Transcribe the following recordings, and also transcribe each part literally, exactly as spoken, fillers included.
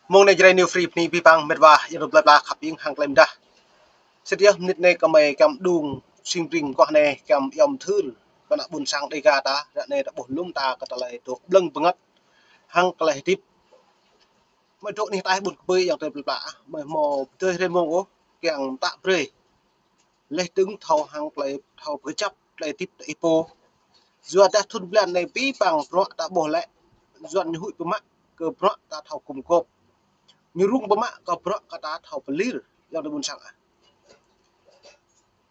Mông anai Jrai New Free bơni abih bang met wa ayŏng adơi plơi pla khăp ing hăng tơlơi mơdah. Sĭt yơh mơnit anai kơmơi kiăng đung sing pring kơ anai kiăng iâu mơthưr kơ ană ƀôn sang Dega ta, ră anai ta ƀuh lŏm ta kơ tơlơi dŏ blơ̆ng bơngăt hăng tơlơi hơdip. Mơi dŏ anih ataih ƀôn kơpơi ayŏng adơi plơi pla, mơi hmâo pơdơi hrơi mông ôh, kiăng tă brơi laih dơ̆ng thâo hăng tơlơi thâo pơkơjăp tơlơi hơdip ta ih pô. Yua dah thŭn blan anai abih bang bruă ta ƀuh lĕ, Yuan ñu huĭ pơmă kơ bruă ta thâo gum gôp. Ñu rŭng pơmă kơ bruă kơ ta thâo pơlir, ayŏng adơi ƀôn sang ah.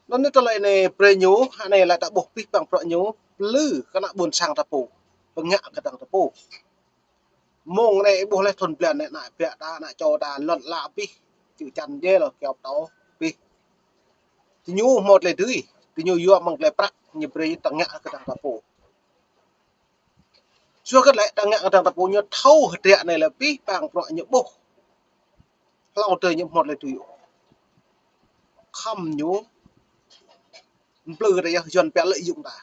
Anŭn anai tơlơi anai brơi ñu, anai lĕ ta ƀuh abih bang bruă ñu, pơlư kơ ană ƀôn sang ta pô, pơngă kơdơ̆ng ta pô. Mông anai ih ƀuh laih thŭn blan anai, ană ƀă ta, ană čô ta, lŏn ala abih, čư̆ čan djel, kiao pơtâo abih. Tơ ñu hmâo tơlơi dưi, tơ ñu yua mơ̆ng tơlơi prăk, ñu brơi ta ngă kơdơ̆ng ta pô. Yua kơ lĕ ta ngă kơdơ̆ng ta pô ñu thâo hơdră anai lĕ abih bang bruă ñu ƀuh. Hlâo tơ ñu hmâo tơlơi dưi. Khŏm ñu mplư ta yơh, Yuan pia lợi dụng ta.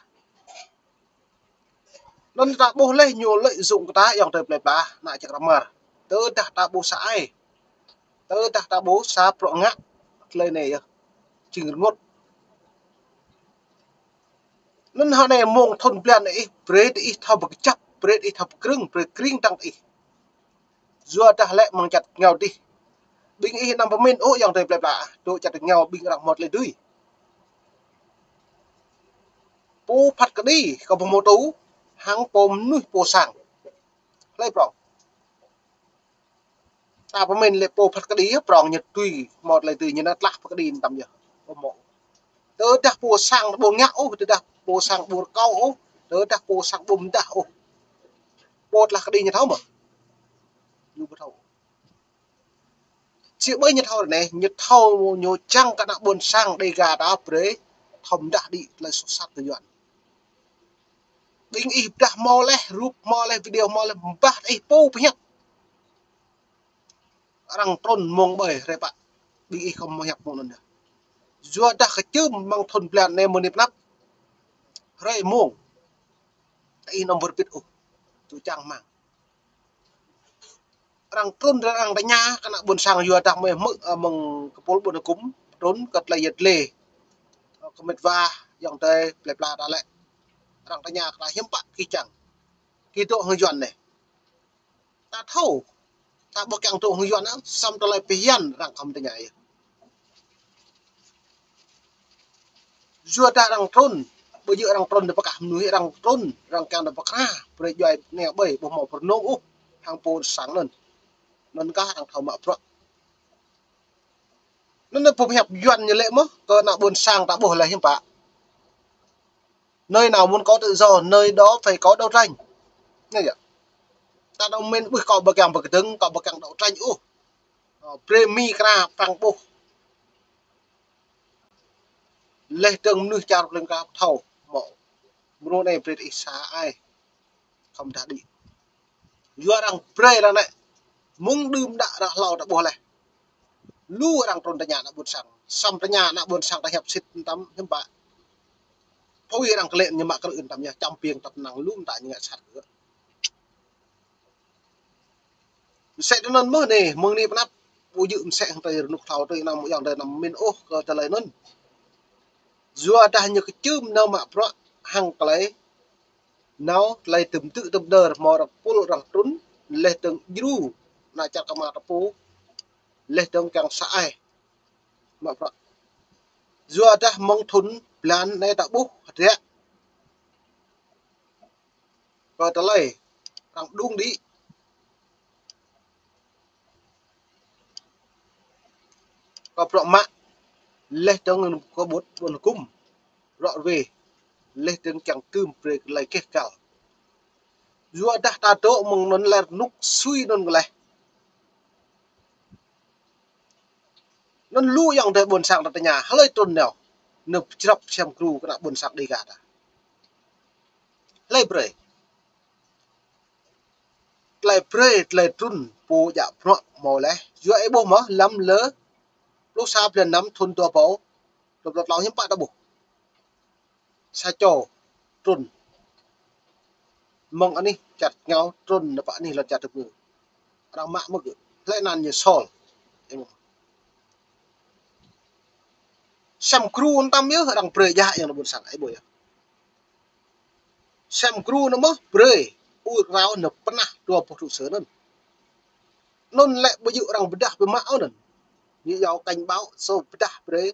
Anŭn ta ƀuh laih ñu lợi dụng kơ ta ayŏng adơi plơi pla, ană čơk rơmar. Tơdah ta ƀu sa ai. Tơdah ta ƀu sa bruă ngă, tơlơi anai yơh jing rơngot. Anŭn hơnai mông thŭn blan ih, brơi tơ ih thâo pơkơjăp, brơi tơ ih thâo pơkrưng, brơi kring tăng tơ ih. Yua dah lĕ mơ̆ng čăt rơngiao dih. Ƀing ih anăm pơmĭn ôh ayŏng adơi plơi pla, dŏ čăt rơngiao ƀing arăng hmâo tơlơi dưi. Pô phat kơđi, kơ pô hmâo tŭ, hăng pô mơnuih pô sang. Hlơi prŏng. Ta pơmĭn lĕ pô phat kơđi, prŏng ñu tui, hmâo tơlơi tui ñu nao tlah phat kơđi tăm yơh. Pô hmâo. Tơdah pô sang ƀu ngă ôh, tơdah pô sang ƀu rơkâo ôh, tơdah pô sang ƀu mơdah ôh. Pô tlah kơđi ñu thâo mơ̆? Ñu ƀu thâo. Sĭt ƀơi ñu thâo anai, ñu thâo ñu čang kơ ană ƀôn sang Dega ta brơi, thâo mơdah đĭ tơlơi soh sat kơ Yuan. Ƀing ih pơdah hmâo laih, rup hmâo laih, video hmâo laih, mbah ih pô pơhiăp. Arăng trŭn mông ƀơi hrơi pă. Ƀing ih khŏm hmâo hiăp mông anŭn yơh. Yua dah kơčưm mơ̆ng thŭn blan anai mơ̆ng anai pơnăp. Hrơi mông. Ta ih anăm wơr bĭt ôh. Tŭ čang mơ̆ng. Arăng trŭn, arăng tơña kơ ană ƀôn sang yua dah mơi hmư̆, ơ, mơ̆ng kơpul ƀôn hơkŭm, trŭn kơ tơlơi yet lê. Ơ, kơ met wa, ayŏng adơi plơi pla ta lĕ. Arăng tơña kơ ta hiư̆m pă gih čang. Gih dŏ hăng Yuan anai. Ta thâo, ta ƀu kiăng dŏ hăng Yuan ah, samơ̆ tơlơi phiăn arăng khŏm tơña yơh. Yua dah arăng trŭn, ƀu djơ̆ arăng trŭn tơ pơkah mơnuih, arăng trŭn, arăng kiăng tơ pơkra, brơi djuai anai ƀơi, ƀu hmâo pơrơnông ôh, hăng pô sang anŭn. Anŭn kah arăng thâo mă bruă. Anŭn anai pơhiăp Yuan ñu lĕ mơ̆, kơ ană ƀôn sang ta ƀuh laih hiư̆m pă. Nơi nào muốn có tự do, nơi đó phải có đấu tranh. Anai yơh. Ta anăm mĭn ƀuh kâo ƀu kiăng pơkơdơ̆ng, kâo ƀu kiăng đấu tranh ôh. Ơ, brơi mi kra prăng ƀuh. Laih dơ̆ng mơnuih čar plơi pla thâo, hmâo. Mrô anai brơi tơ ih sa ai. Khŏm dah đĭ. Yua arăng brơi lăng anai. Mơ̆ng đưm đă arăng hlâo ta ƀuh laih. Lu arăng trŭn tơña ană ƀôn sang. Samơ̆ tơña ană ƀôn sang ta hiăp sĭt tăm hiư̆m pă. Pô arăng kơlĕn ñu mă krư̆ tăm yơh, čăm piêng tăp năng lu mơta ñu ngă sat kơ. Mơsĕ tơ anŭn mơ̆ anai, mơ̆ng anai pơnăp, ƀu djơ̆ mơsĕ hăng tơlơi rơnŭk hlâo tui anăm ayŏng adơi anăm mĭn ôh kơ tơlơi anŭn. Yua dah ñu kơčưm nao mă bruă hăng tơlơi nao tơlơi tơm tư̆ tơm đơr hmâo arăng pul arăng trŭn, laih dơ̆ng djru ană čar kơmă ta pô, laih dơ̆ng kiăng sa ai mă bruă. Yua dah mơ̆ng thŭn blan anai ta ƀuh hơdră kơ tơlơi arăng đung đĭ kơ bruă mă, laih dơ̆ng kơ ƀut ƀôn hơkŭm, rŏ ruai, laih dơ̆ng kiăng tơm brơi kơ tơlơi keh kal. Yua dah ta dŏ mơ̆ng anŭn lĕ rơnŭk sui anŭn kơ laih. Anŭn lu ayŏng adơi ƀôn sang ta tơña, hlơi trŭn nao, nao pơčrăp siam gru kơ ană ƀôn sang Dega ta. Hlơi brơi. Tơlơi brơi, tơlơi trŭn, pô djă bruă hmâo laih. Yua ih ƀuh mơ̆, lăm lơ pluh sa blan năm thŭn dua rơbâo dua pluh klâo hiư̆m pă ta ƀuh. Sa čô trŭn. Mơ̆ng anih čar rơngiao trŭn nao pơ anih lŏn čar tơmư̆. Arăng mă mơ̆ gơ̆. Hlơi anăn ñu Saul. Sem gru anŭn tăm yơh arăng brơi djă yơh ană ƀôn sang, ih ƀuh yơh. Sem gru anŭn mơ̆ brơi, ur krao anŭn pơnah dua boh trụ sở anŭn. Anŭn lĕ ƀu djơ̆ arăng pơdah biă mă ôh anŭn. Ñu yua cảnh báo sô pơdah brơi.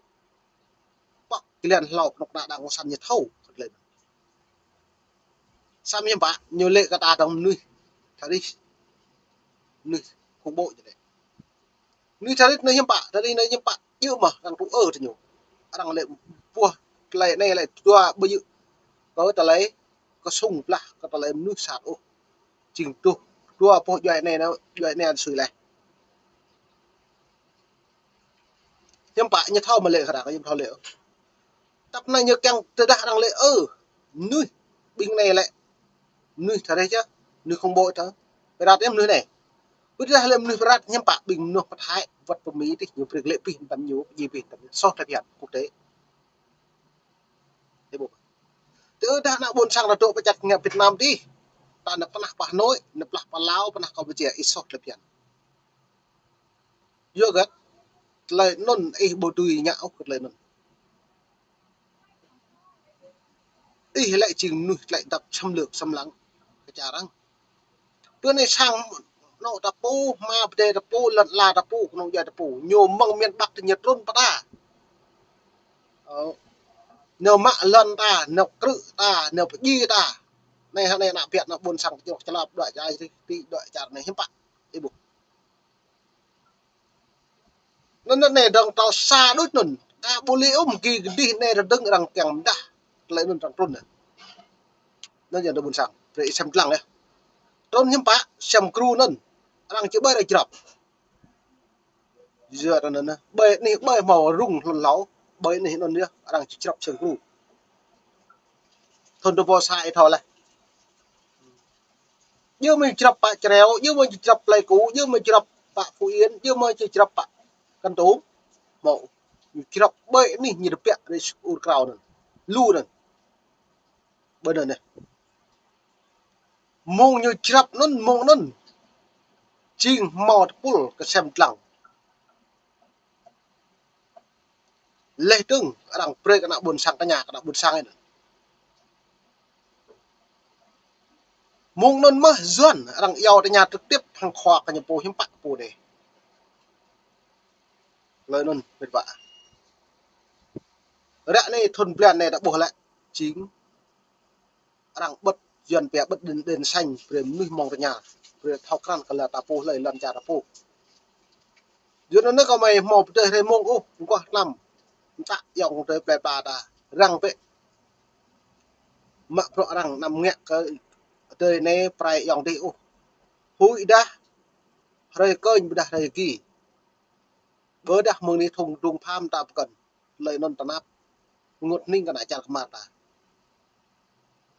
Pŏk kơ lŏn hlâo kơnuk kơna đảng cộng sản ñu thâo kơ tơlơi anŭn. Samơ̆ hiư̆m pă, ñu lĕ kơ ta dŏng mơnuih terrorist, mơnuih khủng bố ñu lĕ. Mơnuih terrorist anai hiư̆m pă, terrorist anai hiư̆m pă, djơ̆ mơ̆ arăng tŭ ư tơ ñu. Arăng lĕ ƀuh tơlơi anai lĕ dua ƀu djơ̆ kơ tơlơi kơsŭng blah kơ tơlơi mơnuih sat ôh. Jing tuh dua boh djuai anai, djuai anai sui leh. Hiư̆m pă ñu thâo mă lĕ kơ arăng, ñu thâo lĕ. Tăp anai ñu kiăng tơdah arăng lĕ, ơ, mơnuih ƀing anai lĕ mơnuih terrorist yơh, mơnuih khủng bố tơ. Pơrăt yơh mơnuih anai. Pơdah lĕ mơnuih pơrăt hiư̆m pă ƀing mơnuih pơthai wơ̆t pơmĭn tih ñu brơi lĕ pih tăm ñu, pơjing pih tăm ñu. Soh tơlơi phiăn quốc tế. Ih ƀuh. Tơdah ană ƀôn sang ta dŏ pơ čar ngă Việt Nam tih. Ta anŭn pơnah pơ Hà Nội, anŭn pơlah pơ Lào, pơnah Campuchia, ih soh tơlơi phiăn. Yua hơget, tơlơi anŭn ih ƀu dưi ngă ôh kơ tơlơi anŭn. Ih lĕ jing mơnuih tơlơi dăp xâm lược xâm lăng kơ čar arăng. Bơ anai sang anŏ ta pô, hma pơdai ta pô, lŏn ala ta pô, kơnung djuai ta pô. Ñu mơ̆ng miền Bắc tơ ñu trŭn pơ ta. Ơ. Ñu mă lŏn ta, ñu krư̆ ta, ñu pơjing ta. Anai hă anai ană biă ană ƀôn sang čơčlap dŏ čar, ti dŏ čar anai hiư̆m pă. Ih ƀuh. Anŭn anai dŏng tal sa đôč anŭn. Ka ƀu lĕ ôh, mơ̆ng gih kơdih anai rơdơ̆ng arăng kiăng mơdah. Tơlơi anŭn arăng trŭn anŭn. Anŭn yơh ană ƀôn sang. Brơi sem lăng yơh. Trŭn hiư̆m pă, sem gru anŭn. Arăng či ƀơi arăng jrăp. Yua anŭn anŭn. Ƀơi anih ƀơi hmâo rŭng hlŭn hlâo. Ƀơi anih anŭn yơh. Arăng či jrăp sem gru. Thŭn dua ƀôh sa ih thâo laih. Yua mơ̆ jrăp pă Čreo, yua mơ̆ jrăp Pleiku, yua mơ̆ jrăp pă Phú Yên, yua mơ̆ jrăp pă Kon Tum. Hmâo, ñu jrăp ƀơi anih ñu tơbiă rai ur krao anŭn. Lu anŭn. Ƀơi anŭn anai. Mơ̆ng ñu jrăp anŭn, mơ̆ng anŭn. Jing hmâo tơpul kơ sem lăng. Leh dơ̆ng arăng brơi kơ ană ƀôn sang, tơña kơ ană ƀôn sang anai. Mơ̆ng anŭn mơ̆ Yuan arăng iâu tơña trực tiếp hăng khua kơ ñu pô hiư̆m pă pô anai. Tơlơi anŭn mĕt wa. Ră anai thŭn blan anai ta ƀuh lĕ jing arăng bơ̆t Yuan pia bơ̆t đèn, đèn xanh, brơi mơnuih mơ̆ng tơña, brơi thâo krăn kơ lŏn ta pô, hlơi lŏn čar ta pô. Yua anŭn kơ mơi hmâo pơdơi hrơi mông ôh, mơguah tlam. Mơta yŏng tơi plei pla ta, răng pĕ. Mă bruă arăng anăm ngă kơ adơi anai prai yŏng dih ôh. Huĭ dah, hrơi kơñ ƀôdah hrơi gi. Ƀôdah mơ̆ng anai thŭng dŭng pham ta pơkŏn. Tơlơi anŭn tơnap. Rơngot hning kơ ană čar kơmar ta.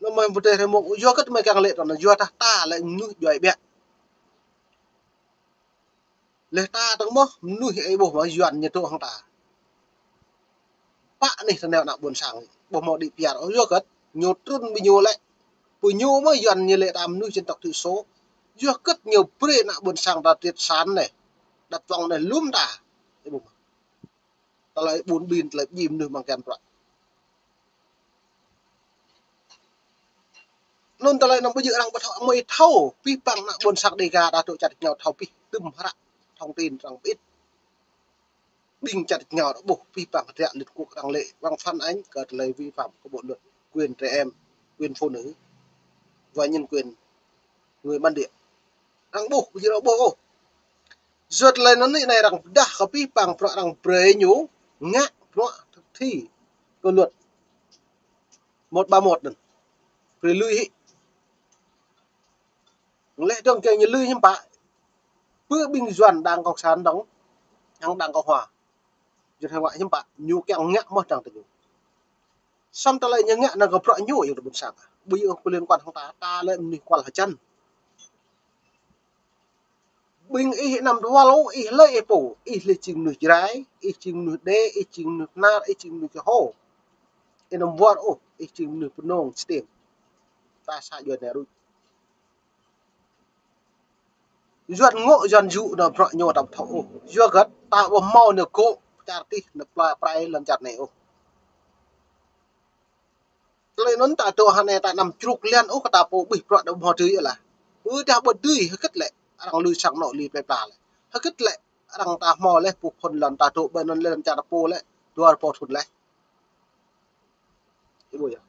Anŭn mơi pơdơi hrơi mông, yua hơget mơi kiăng lĕ tơ anŭn, yua dah ta lĕ mơnuih djuai ƀiă. Leh ta tơ̆ng mơ̆, mơnuih ih ƀuh mơ̆ Yuan ñu dŏ hăng ta. Pă anih tơneo ană ƀôn sang, ƀuh hmâo đĭ piar, ôh yua hơget, ñu trŭn ƀing ñu lĕ. Ƀing ñu mơ̆ Yuan ñu lĕ ta mơnuih dân tộc thiểu số. Yua hơget ñu brơi ană ƀôn sang ta triệt sản anai. Đăp wăng anai lŏm ta. Ih ƀuh mơ̆. Tơlơi ƀun ƀin, tơlơi pơjing mơnuih mơ̆ng kian bruă. Anŭn tơlơi anŭn ƀu djơ̆ arăng ƀu thâo, mơi thâo, pih păng ană ƀôn sang Dêga ta dŏ čar ñu thâo pih, tŭm hră thông tin arăng pơit. Ƀing čar ñu ƀuh pih păng hơdră Liên Quốc arăng lĕ, arăng phản ánh kơ tơlơi vi phạm kơ bộ luật quyền trẻ em, quyền phụ nữ và nhân quyền người bản địa. Arăng ƀuh, ƀu djơ̆ arăng ƀuh ôh. Yua tơlơi anŭn anai arăng pơdah kơ pih păng bruă arăng brơi ñu ngă bruă thực thi kơ luật một ba một anŭn. Brơi lui hĭ. Leh dơ̆ng kiăng ñu lui hiư̆m pă. Pơ ƀing Yuan Đảng Cộng sản dŏng, hăng Đảng Cộng Hòa. Yuan hăng mă hiư̆m pă, ñu kiăng ngă mơ̆ dăng tơ ñu. Samơ̆ tơlơi ñu ngă anŭn kơ bruă ñu yơh ƀôn sang. Ƀu djơ̆ kơ liên quan hăng ta, ta lĕ mơnuih kual hơjăn. Ƀing ih anăm tơwăl ôh, ih hlơi ih pô, ih lĕ jing mơnuih Jrai, ih jing mơnuih Đê, ih jing mơnuih Bahnar, ih jing mơnuih Kơho. Ih anăm wơr ôh, ih jing mơnuih Bunong Stiêng. Ta sa djuai anai ruč. Yuan ngŏ, Yuan yŭ, nao bruă ñu ta ƀu thâo ôh. Yua hơget? Ta ƀu hmâo nao gŏ čar tih, nao pla prai lŏn čar anai ôh. Tơlơi anŭn ta dŏ hơnai ta anăm čruk lian ôh, kơ ta pô ƀuh bruă đa ƀu hmâo dưi lah. Ƀôdah ƀu dưi, hơget lĕ arăng lui sang anŏ lui plơi pla lĕ. Hơget lĕ arăng ta hmâo leh pô phŭn lŏn ta dŏ ƀơi anŭn leh lŏn čar ta pô lĕ dua rơbâo thŭn leh. Ibu yơh.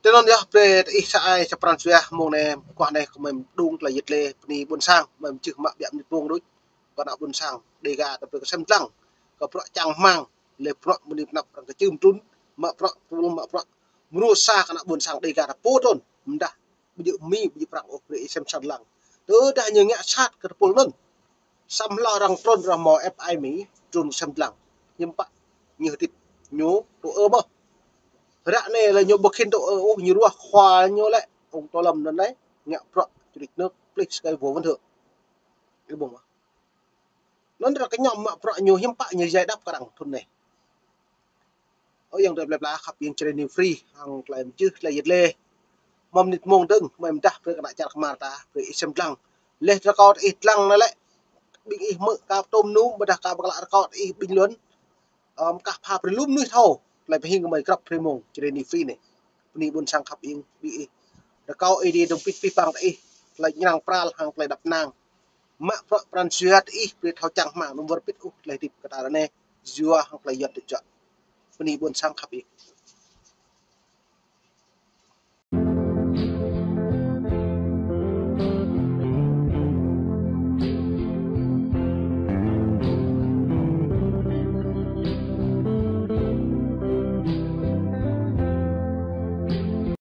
Tui anŭn yơh, brơi tơ ih sa ai sa pran jua mông anai, mơguah anai kơ mơi mơđung tơlơi yet lê bơni ƀôn sang, mơi mơčih mă biă mơnit mông đôč. Kơ ană ƀôn sang Dêga ta brơi kơ sem dlăng kơ bruă čang rơmang, leh bruă mơni pơnăp arăng kơčưm trŭn, mă bruă tơpul, mă bruă mrô sa kơ ană ƀôn sang Dêga ta pô trŭn, mơdah ƀu djơ̆ Mi, ƀu djơ̆ Prăng ôh, brơi ih sem sat lăng. Tơdah ñu ngă sat kơ tơpul anŭn, samơ̆ arăng trŭn, arăng hmâo ĕp ai Mi, trŭn sem dlăng. Hiư̆m pă ñu hơdip, ñu tŭ ư mơ̆. Ră anai lĕ ñu ƀu khĭn tŭ ư ôh, ñu ruah khua ñu lĕ, ông Tô Lâm anŭn lĕ, ngă bruă črĭk nước, plih sơkai vô vấn thượng. Ih ƀuh mơ̆. Anŭn arăng kơñăm mă bruă ñu, hiư̆m pă ñu giải đáp kơ arăng thŭn anai. Ơ ayŏng adơi plơi pla khăp ing, Jrai New Free hăng tơlơi mơčih, tơlơi yet lê. Mơ̆ng mơnit mông dơ̆ng, mơi mơdah brơi kơ ană čar kơmar ta, brơi ih sem dlăng. Leh rơkâo tơ ih dlăng anai lĕ, ƀing ih hmư̆ ka tôm num, ƀôdah ka pơklă rơkâo tơ ih ƀing lŏn. Ăm kah pha brơi lu mơnuih thâo, tơlơi pơhing kơ mơi grăp brơi mông, Jrai New Free anai. Bơni ƀôn sang khăp ing, ƀing ih. Rơkâo Ơi Adai dŏ pĭt pih pang tơ ih, tơlơi ñrăng pral hăng tơlơi đăp năng. Mă bruă pran jua tơ ih, brơi thâo čang rơmang, anăm wơr bĭt ôh tơlơi hơdip kơ ta ră anai, yua hăng tơlơi yot tơčŏk. Bơni ƀôn sang khăp ing.